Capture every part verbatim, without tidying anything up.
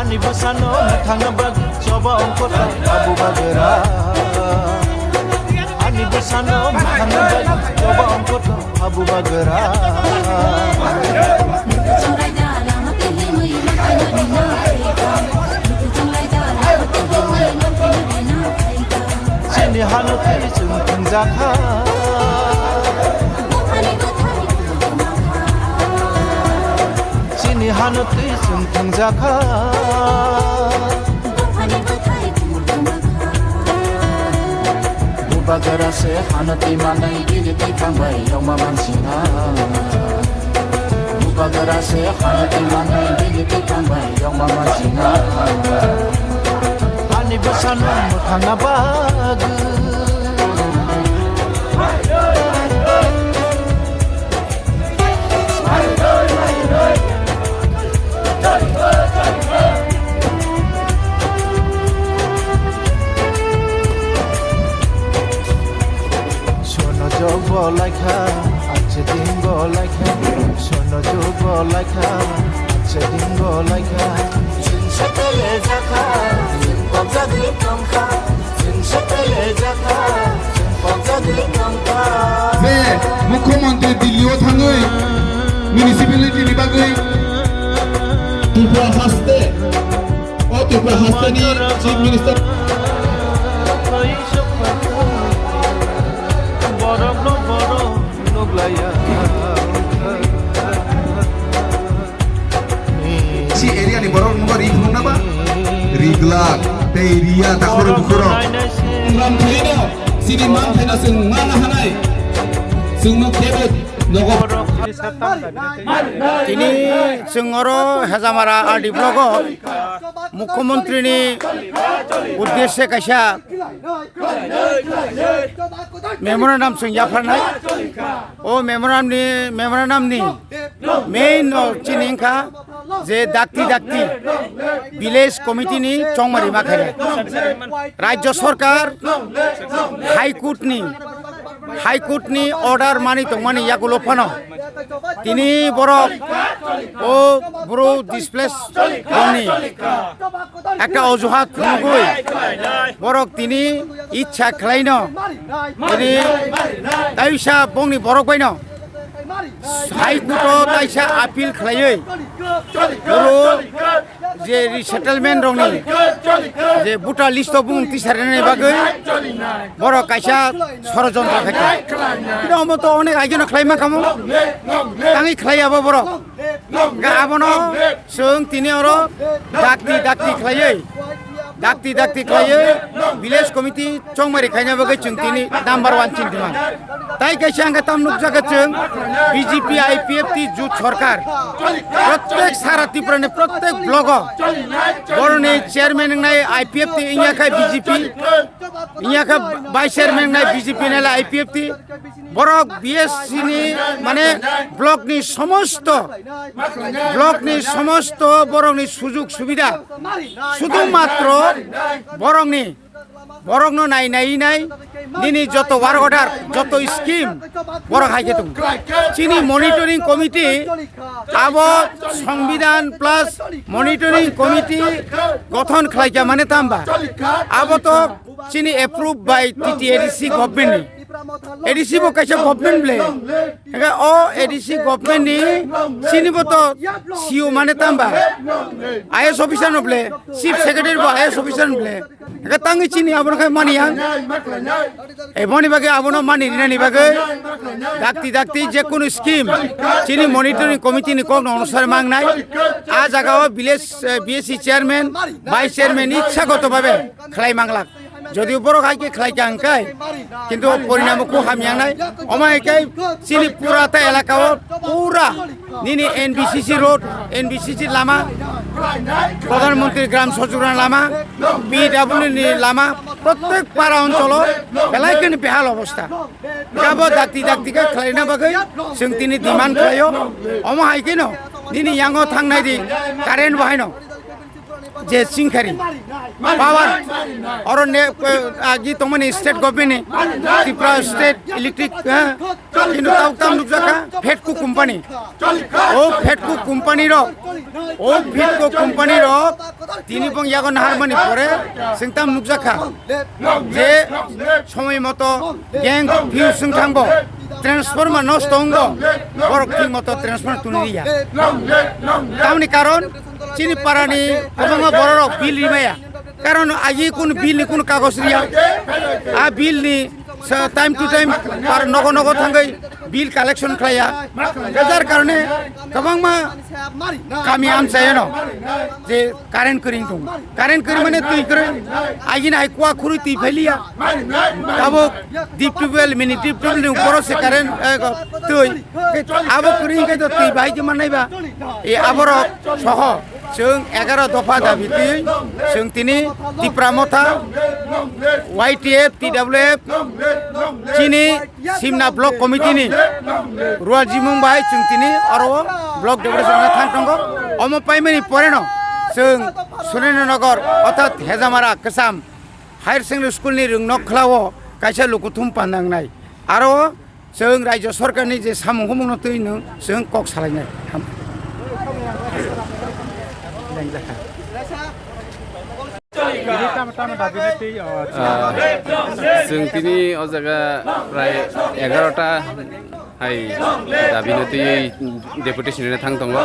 Hani bwsano mwthangna bagwi choba ongkotha habu bagra. Hani bwsano mwthangna bagwi choba ongkotha habu bagra. Chini hano twi chwng thwngjakha. Chini hano twi chwng thwngjakha. Bubagra se hano twi manwi bini twi thangbai yongma mansinga. Bubagra se hano twi manwi bini twi thangbai yongma mansinga. Ani bwsano mwthangna bagwi. Sono jogo laikha, ache dingo laikha. Sono jogo laikha, ache dingo laikha. Chwng satele jakha, chwng pokjagwi tongkha. Chwng satele jakha, chwng pokjagwi tongkha. Je Mukhyamantri Delhi-o thangwi municipality ni bagwi Tripura haste, o Tripura haste ni Chief Minister. Si area ni borok nungba ri phunukna ba? Riglak tei riya takhoro bukhoro. Ram khaino, sini man khaino chwng mana hanai. Chwngno kebo nogo. Tini chwng oro Hejamara R D block o Mukhyamantri ni uddeshe kaisa memorandum chwng yapharnai. O memorandum ni, memorandum ni main no chini wngkha je dakti dakti village committee ni chongmari ma khainai. Rajya Sarkar, High Court ni, High Court ni order mani tongmani yagulo phano tini borok o bru displace rokni ekta ojuhat nugui borok tini ichha khlaino tini taisa bongni borok baino High Court o taisa appeal khlaiwi bru je resettlement rokni je voter list o bumung tisarnani bagwi borok kaisa sorojontro khaikha. Bini omo to onek aigeno khlaima kamo tangwi khlai abo borok. Ga abono chwng tini oro dakti dakti khlaiwi, dakti dakti khlaiwi village committee chongmari khaina bagwi chwng tini number one chini thuma. Tai kaisa ang tam nukjaga chwng B J P I P F T jut sarkar prottek sara Tripura ni prottek block o boroni chairman wngnai I P F T wngya khai B J P, wngya khai vice chairman wngnai B J P nai I P F T. Borok B S C ni mane block ni somosto, block ni somosto borok ni sujug subida sudu matro borok ni, borok no nai nai nai nini joto work order, joto scheme borok hai khe tongo. Chini monitoring committee abo Songbidan plus monitoring committee gothon khlai kha mane tamba abo to chini approved by T T A D C government ni. A D C bo kaisa government ble. Hingke o A D C government ni chini bo to C E O mane tamba. I A S officer no ble. Chief secretary bo I A S officer no ble. Hingke tangwi chini abono khai mani yang. Eboni bagwi abono mani rinani bagwi. Dakti dakti je kunu scheme. Chini monitoring committee ni kok no onusar mangnai. A jaga o village, eh, B S C chairman, vice chairman ni sagoto babe khlai manglak. Jodio borok hai khe khlai kha hwnkhe, kintu porinamo kho hamya wngnai. Omo hai khe chini pura ta elaka o pura nini N B C C road, N B C C lama, Pradhan Mantri Gram Sajogran lama, P W ni lama, prottek para oncholo belai kheno behal obostha. Abo dakti dakti khe khlaina bagwi chwng tini demand khlaio. Omo hai kheno nini yango thangnai di current bo haino je chingkhari power oro ne, eh, agi tongmani state government ni Tripura state electric, eh, kintu tabuk tam nukjakha Fedco company. O Fedco company rok, o Fedco company rok tini bong yago naharmani pore sengtam nukjakha je somoi moto gang view sengthangbo transformer nosto wngbo, borok thik moto transformer tuni riya. Tamni karon chini parani kwbangma bororok bill rimaya, karon agi kun bill ni kun kagoj riya. A bill ni sa-, time to time par nogo nogo thangwi bill collection khlaiya. Jar karone kwbangma kami amchai eno je current kwrwi tong. Current kwrwi mane twi kwrwi. Agini hai kua khurui twi phailiya. Tabuk deep tubewell, mini deep tubewell ni uporo se current, eh, twi. Abo kwrwi hwnkhe to twi bahai khe mannai ba. E aborok soho. Chwng egaro dopha dabi twi chwng tini Tipra Motha, Y T F, T W F, chini Simna Block Committee ni ruajimung bai chwng tini oro block deputation no thang tongo. Omo paimani poreno chwng Surendra Nagar orthat Hejamara Kwcham Higher Secondary School ni rwngnok khlao kaisa lukuthum pandangnai. Aro Chwng Rajya Sarkar ni je samung humung no twi no chwng kok salainai. Ham. Tini tamo tamo dabi ni twi, oh, acha. Ah, chwng tini o jaga prai egarota hai dabi no twi deputation rina thang tongo.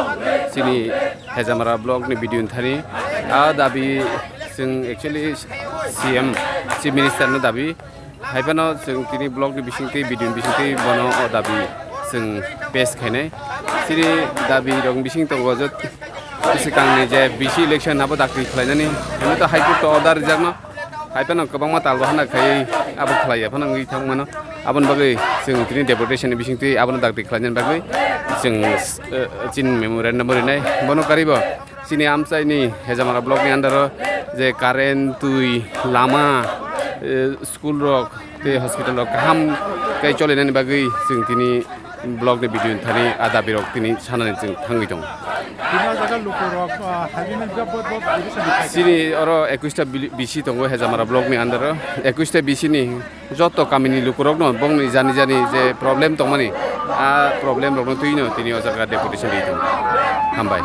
Chini Hejamara block ni B D O ni thani. A dabi chwng actually C M, Chief Minister no dabi. Hai phano chwng tini block ni bisingtwi, video ni bisingtwi bono o dabi chwng pass khainai. Chini dabi rok bising tongo je swkangni je B C election abo dakti khlainani, hwnwi to High Court o order rijakno. Hai phano kwbangma talbo hana khai abo khlaiya phano wngwi thangmano. Aboni bagwi chwng tini deputation ni bisingtwi abono dakti khlainani bagwi chwng, eh, chini memorandum rinai. Bono karibo. Chini amchaini Hejamara block ni under o je current, twi, lama, eh, school rok tei hospital rok kaham khe cholinani bagwi chwng tini block ni video ni thani a dabi rok tini sanani chwng thangwi tongo. Tini o jaga luku rok, ah, halini job bot bot bini sani khai. Chini oro ekush ta bili-, B C tongo Hejamara block ni under o. Ekush ta B C ni joto kamini lukurokno bongni jani jani je problem tongmani, a problem rokno twino tini o jaga deputation ri tongo. Hambai.